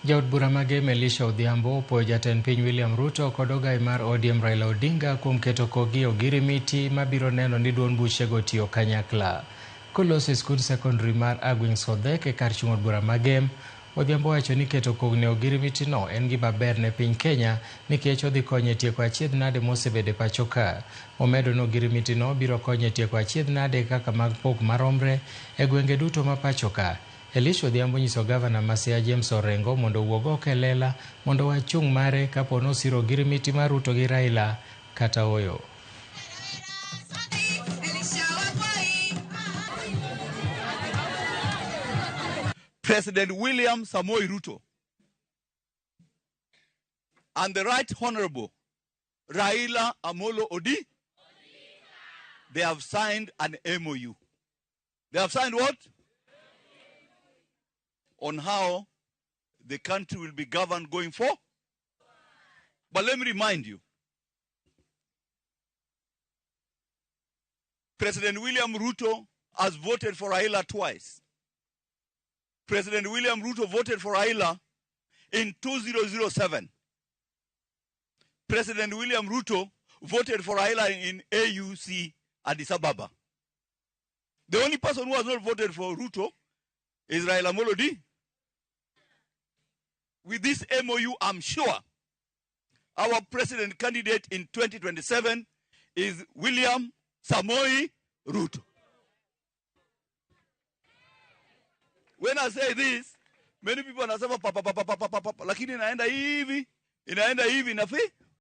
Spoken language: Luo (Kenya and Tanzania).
Jaod bura ma Gem Elisha Odhiambo opuoyo jatend piny William Ruto kod ogai mar ODM Raila Odinga kuom keto kogi ogirimiti mabiro neno ni duond buchego tiyo kanyakla. Koloso e skund sekondari mar Agwings Odhek e kar chung' od bura ma Gem, Odhiambo owacho ni keto kogno e ogirimiti no en gima ber ne piny Kenya nikech odhi konyo e tieko achiedh nade mosebedo e pacho ka. Omedo ni ogirimiti no biro konyo e tieko achiedh nade kaka mag pok maromre e gwenge duto ma pacho ka. Elisha Odhiambo nyiso gavana ma Siaya James Orengo mondo owuog oko e lela mondo owach chung' mare kapo ni osiro ogirimiti mar Ruto gi Raila kata ooyo. President William Samoei Ruto and the Right Honorable Raila Amolo Odinga, they have signed an MOU. They have signed what? On how the country will be governed going forward. But let me remind you, President William Ruto has voted for Raila twice. President William Ruto voted for Raila in 2007. President William Ruto voted for Raila in AUC Addis Ababa. The only person who has not voted for Ruto is Raila Amolo Odinga. With this MOU, I'm sure our president candidate in 2027 is William Samoei Ruto. When I say this, many people wanasema pa, pa, pa, pa, pa, pa, pa, pa, lakini inaenda hivi, inaenda hivi,